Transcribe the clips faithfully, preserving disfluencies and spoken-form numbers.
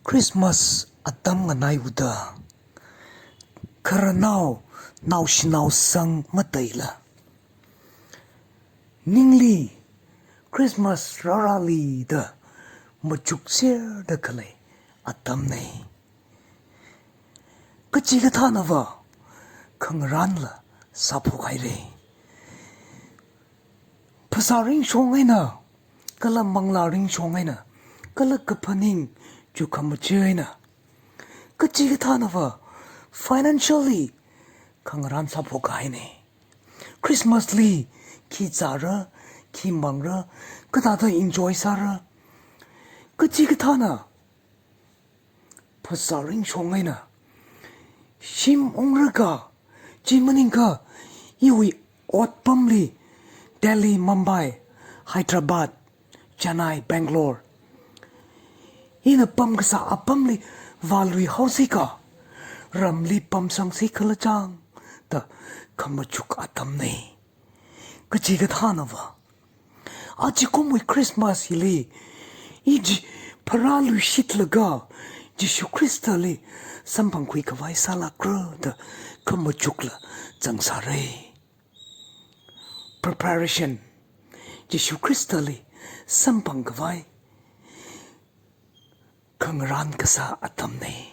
Christmas atam nganaiwuda, khararnao naoshinao sang mataila, ningli Christmas rārāli da machukserda khalei atamnei. Kachikathānava khangarānla sāphok hairei. Phasā ringshong eina, kala manglā ringshong eina, kala kaphaning chukhamaja eina, kachikathānava financially khangarān sāphok hainei. Christmas li khi zāra, khi mangra, kathāda enjoy sāra, kachikathāna phasā ringshong eina, shim ungraga, chi maningakha iwui otpamli, Delhi, Mumbai, Hyderabad, Chennai, Bangalore, ina pamkasā apamli vālui haosi kha, ramli pamsangsi khala chang da khamachuk atamnei. Kachikathānava, achikumwui Christmas hili, i chi pharāluishitlaga Jishu Khristali samphangkhui khavai sālākra da khamachukla zangsārei. Preparation, Jishu Khristali samphang khavai khangarān kasā atamnei.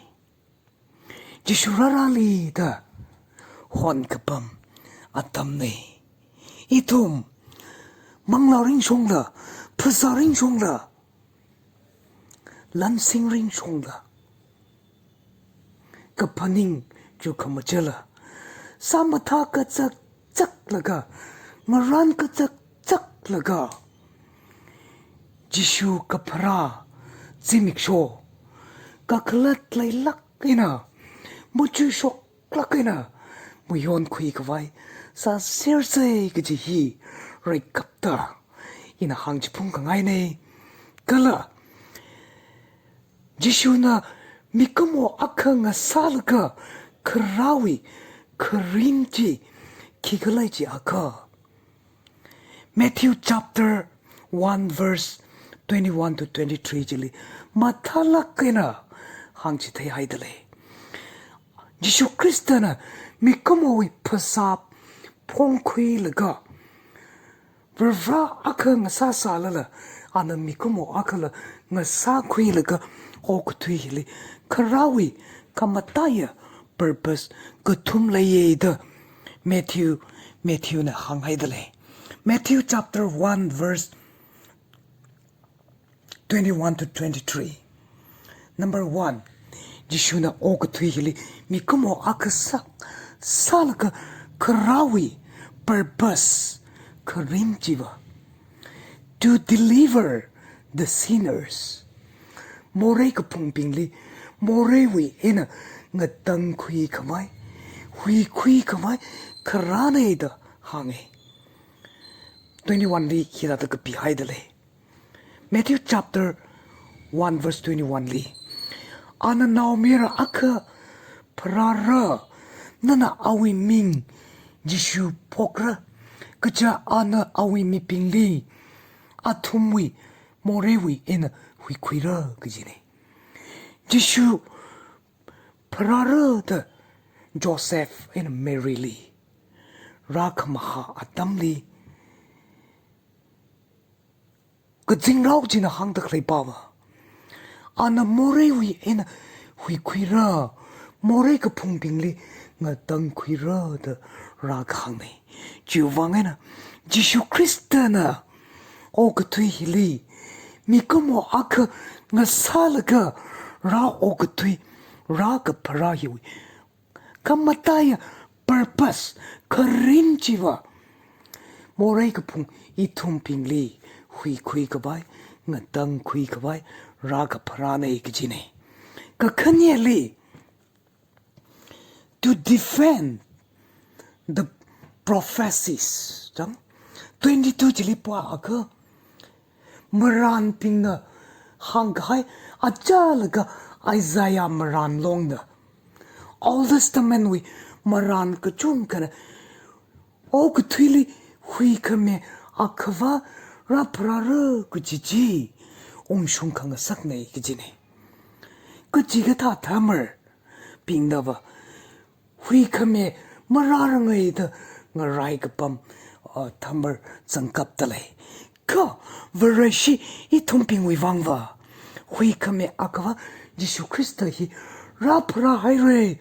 Jishu rārāli da honkapam atamnei. Ithum manglā ringshongla, phasā ringshongla, lansing ringshongla, kaphaning chukhamajala, sāmathā kachakchaklaga, ngarān kachakchaklaga, Jishu kapharā zimiksho kakhalat leilāk eina, machuishoklāk eina mayonkhui khavai sāsersei kaji hi reikapta ina hāngchiphung khangainei. Kala Jishuna mikumo akha ngasālaga kharāwui kharing chi khikhala jiakha, Matthew chapter one verse twenty-one to twenty-three chili mathālāk eina hāngchithei haidalei. Jishu Khristana mikumowui phasā phongkhuilaga, Varivarā akha ngasāsālala, ana mikumo akhala ngasākhuilaga okathui hili kharāwui khamataiya purpose kathum leiya da Matthew, Matthewna hānghaidalei. Matthew chapter one verse twenty-one to twenty-three. Number one, Jishuna okathui hili mikumo akha sā, sālaga kharāwui purpose kharing chiva, to deliver the sinners. Morei kaphungbingli moreiwui eina ngatangkhui khavai, huikhui khavai kharānei da hānga. Twenty-one li hithāda kapihaidalei. Matthew chapter one verse twenty-one li, ana naomayara akha pharāra, nana awui ming Jishu phokra, kaja ana awui mibingli athumwui moreiwui eina huikhuira kajinei. Jishu pharāra da Joseph eina Maryli rākhamahā atamli, kazingrao china hāngda khalei pava, ana moreiwui eina huikhuira, morei kaphungbingli ngatangkhuira da rākahāngnei. Chiwuivang eina Jishu Khristana okathui hili mikumo akha ngasālaga rā okathui, rākapharā hiwui khamataiya purpose kharing chiva, morei kaphung ithumbingli huikhui khavai, ngatangkhui khavai rākapharānei kajinei. Kakhaneli, to defend the prophecies. Chang? Twenty-two chili pāakha, marānbingna hāngkahai achālakha Isaiah marān longna, Old Testament wui marān kachungkhana okathuili huikhami akhava rāpharāra kaji chi ungshung khangasaknei kajinei. Kachikathā thamarabingna va huikhami marārangai da ngarai kapam, uh, thamar zangkapta lei. Kha Vareshi ithumbingwui vang va huikhami akhava Jishu Khrista hi rāpharāhaira.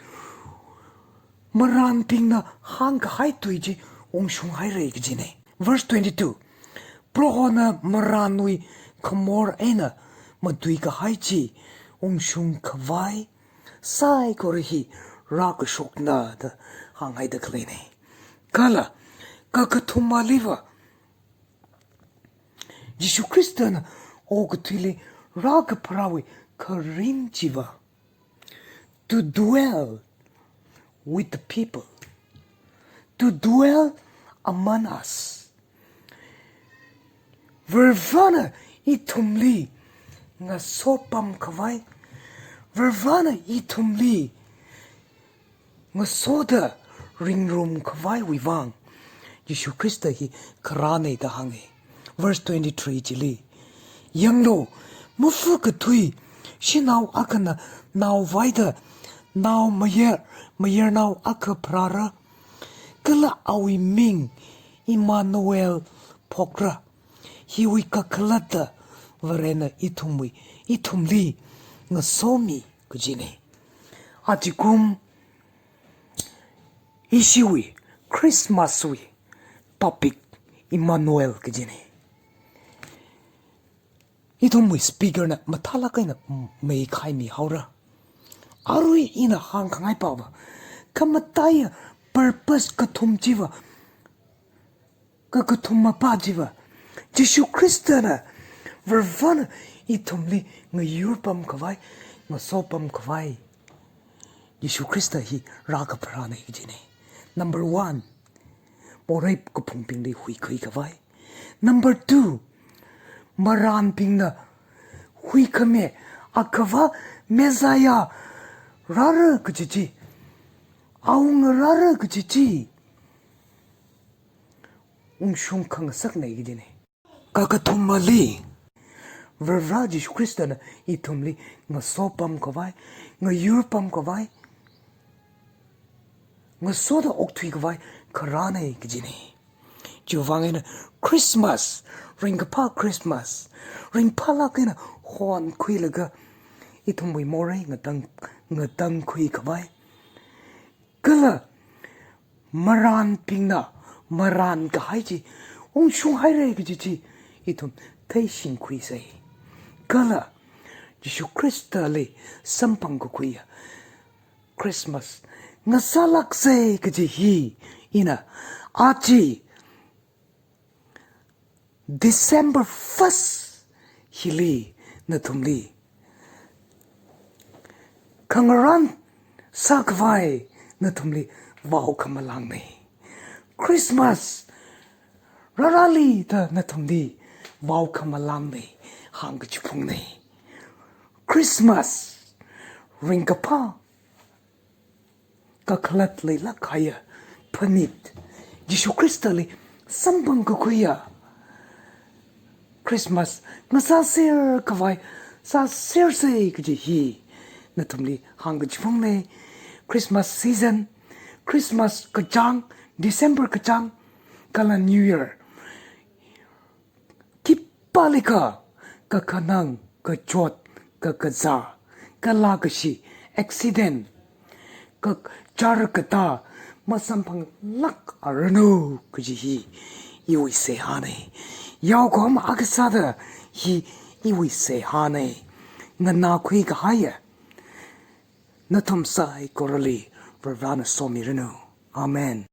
Marānbingna hāngkahai tui chi ungshunghaira kajina. Verse twenty-two. Prohona marānwui khamor eina matuikahai chi ungshung khavai saikora hi rākashokna da hānghaida khaleina. Kala kakathumali va Jishu Khristana okathuili rākapharāwui kharing chi va to dwell with the people, to dwell among us. Varivarana ithumli ngasopam khavai, Varivarana ithumli ngasoda ringrum khavaiwui vang Jishu Khrista hi kharāna da hānga. Verse twenty-three chili, yanglu, mafu kathui shanao akhana naovaida naomayar, mayarnao akha pharāra, kala awui ming Emmanuel phokra. Hiwui kakhalatta Varena ithumwui, ithumli ngasomi kajina. Ajikum ishiwui Christmas wui topic Emmanuel kajina. Ithumwui speaker na mathālāk eina meikhaimi haora. Arui ina hāngkhangai pava khamataiya purpose kathum chiva, kakathuma pa chiva Jishu Khristana Varivarana ithumli ngayurpam khavai, ngasopam khavai Jishu Khrista hi rākapharāna kajina. Number one, morei kaphungbingli huikhui khavai. Number two, marānbingna huikhami akhava Messiah rāra kaji chi, awunga rāra kaji chi ungshung khangasakna kajina. Kakathumali, Varivara Jishu Khristana ithumli ngasopam khavai, ngayurpam khavai, ngasoda okthui khavai kharāna kajina. Chiwuivang eina Christmas, ringkaphā Christmas, ringphālāk eina honkhuilaga ithumwui morei ngatang, ngatangkhui khavai, kala marānbingna marānkahai chi ungshunghaira kaji chi ithum theishingkhuisa. Kala Jishu Khristali samphangkakhuiya Christmas ngasālāksa kaji hi ina aja December first hili nathumli khangarān sākhavai nathumli vaokhamalāngna. Christmas rārali da nathumli vaokhamalāngna, hāngkachiphungna. Christmas ringkaphā kakhalat leilāk kahaiya phanit, Jishu Khristali samphangkakhuiya Christmas ngasāser khavai sāsersa kaji hi nathumli hāngkachiphungna. Christmas season, Christmas kachāng, December kachāng, kala New Year, khipālikha kakhanang, kachot, kakazā, kala kashi, accident, kachar katā masamphanglākaranu kaji hi iwui seihāna. Yaokahoma akha sāda hi iwui seihāna. Nganākhui kahaiya nathum saikorali Varivarana somiranu. Amen.